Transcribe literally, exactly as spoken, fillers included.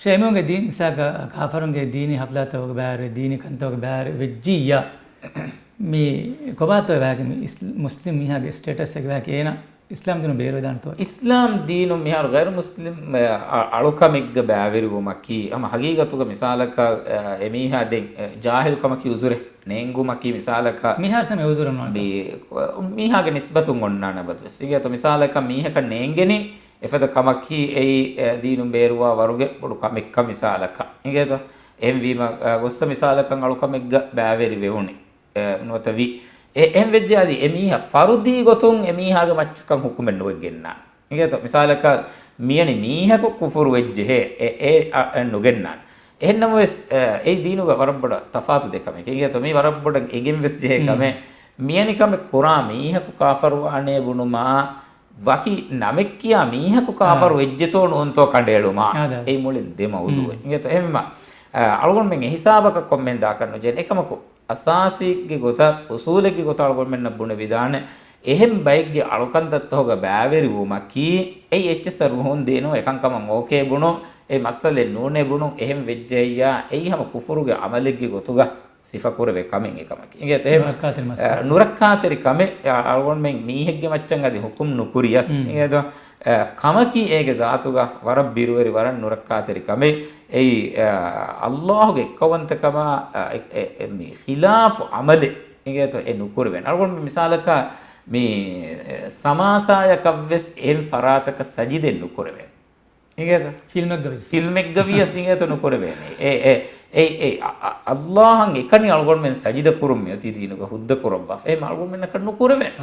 ޝޭމުގެ ދީން މިސާލަކަށް ކާފަރުންގެ ދީނީ ހަފްލާތަކުގެ ބައިވެރި ދީނީ ކަންތަކުގެ ބައިވެރި ވެއްޖިއްޔާ، މި ކޮބާތޯ ވާހަކަ މި އިސް-، މުސްލިމް މީހާގެ ސްޓޭޓަސް އެއް ވާހަކަ އޭނަ އިސްލާމް ދީނު ބޭރުވެދާނެތޯ؟ އިސްލާމް ދީނު މިހާރު ޣައިރު މުސްލިމް، އަ، އަޅުކަމެއްގަ ބައިވެރިވުމަކީ، ހަމަ ހަގީގަތުގަ މިސާލަކަށް، އެ، އެމީހާ ދެން، އެ، ޖާހިލު ކަމަކީ އުޒުރެއް ނޭނގުމަކީ މިސާލަކަށް މިހާރު ސަމި އުޒުރެއް ނޯންތަ؟ މި-، މީހާގެ ނިސްބަތުން އޮންނާނެ ބަދުވެސް. އިނގޭތޯ މިސާލަކަށް މީހަކަށް ނޭނގެނީ އެފަދަ ކަމަކީ އެއީ، އެ، ދީނުން ބޭރުވާ ވަރުގެ ބޮޑު ކަމެއްކަ މިސާލަކަށް. އިނގޭތޯ؟ އެހެންވީމަ، އަ، ގޮއްސަ މިސާލަކަށް އަޅުކަމެއްގަ ބައިވެރި ވެވުނީ. އެ، ނުވަތަ ވި. އެ، އެހެން ވެއްޖެ އަދި އެ މީހާ ފަރުދީ ގޮތުން އެ މީހާގެ މައްޗަކަށް ހުކުމެއް ނުވެގެންނާނެ. އިނގޭތޯ؟ މިސާލަކަށް މިޔަނި މީހަކު ކުފުރު ވެއްޖެހޭ، އެ، އެ، އަ، އެ ނުގެންނާނެ. އެހެންނަމަވެސް، އެ، އެއީ ދީނުގަ ވަރަށް ބޮޑަށް ތަފާތު ދެ ކަމެކޭ. އިނގޭތޯ؟ މީ ވަރަށް ބޮޑަށް އެނގެން ވެސް ޖެހޭ ކަމެއް. މިޔަނި ކަމެއް ކުރާ މީހަކު ކާފަރުވާނޭ ބުނުމާ، ވަކި ނަމެއް ކިޔާ މީހަކު ކާފަރު ވެއްޖެތޯ ނޫންތޯ ކަނޑައެޅުމާ، އާދެ. އެއީ މުޅިން ދެ މައުޟޫއެއް. އިނގޭތޯ؟ އެހެންވީމަ، އަ، އަޅުގަނޑުމެން އެ ހިސާބަކަށް ކޮންމެހެން ދާކަށް ނުޖެހޭނެ. އެކަމަކު، އަސާސީގެ ގޮތަށް، އުސޫލެއްގެ ގޮތަށް އަޅުގަނޑުމެންނަށް ބުނެވިދާނެ، އެހެން ބައެއްގެ އަޅުކަންތައްތަހުގަ ބައިވެރިވުމަކީ، އެއީ އެއްޗެއްސަށް ރުހުން ދީނު، އެކަންކަމަށް އޯކޭ ބުނު، އެ މައްސަލައެއް ނޫނޭ ބުނު، އެހެން ވެއްޖެއްޔާ، އެއީ ހަމަ ކުފުރުގެ އަމަލެއްގެ ގޮތުގަ ސިފަކުރެވޭ ކަމެއް އެކަމަކީ. އިނގޭތޯ؟ އެހެން، ނުރައްކާތެރި މައްސަލަ. އަ، ނުރައްކާތެރި ކަމެއް، އަ، އަޅުގަނޑުމެން މީހެއްގެ މައްޗަށް އަދި ހުކުމް ނުކުރިޔަސް. އިނގޭތޯ؟ އަ، ކަމަކީ އޭގެ ޒާތުގަ ވަރަށް ބިރުވެރި ވަރަށް ނުރައްކާތެރި ކަމެއް. އެއީ، އަ، ﷲ ގެ އެއްކައުވަންތަކަމާ، އަ، އެ، އެ، އެ، މި ޚިލާފު އަމަލެއް. އިނގޭތޯ؟ އެ ނުކުރެވޭނެ. އަޅުގަނޑު މިސާލަކަށް މި، އެ، ސަމާސާޔަކަށްވެސް އެހެން ފަރާތަކަށް ސަޖިދަ ނުކުރެވޭނެ. އިނގޭތަ؟ ފިލްމެއްގަ ވިޔަސް. ފިލްމެއްގަ ވިޔަސް އިނގޭތަ ނުކުރެވޭނެ. އެ، އެ، އެ، އެ، އަ، އަ، ﷲ އަށް އެކަނި އަޅުގަނޑުމެން ސަޖިދަ ކުރުން މިއޮތީ ދީނުގަ ހުއްދަ ކުރައްވާފަ. އެހެން އަޅުގަނޑުމެންނަކަށް ނުކުރެވޭނެ.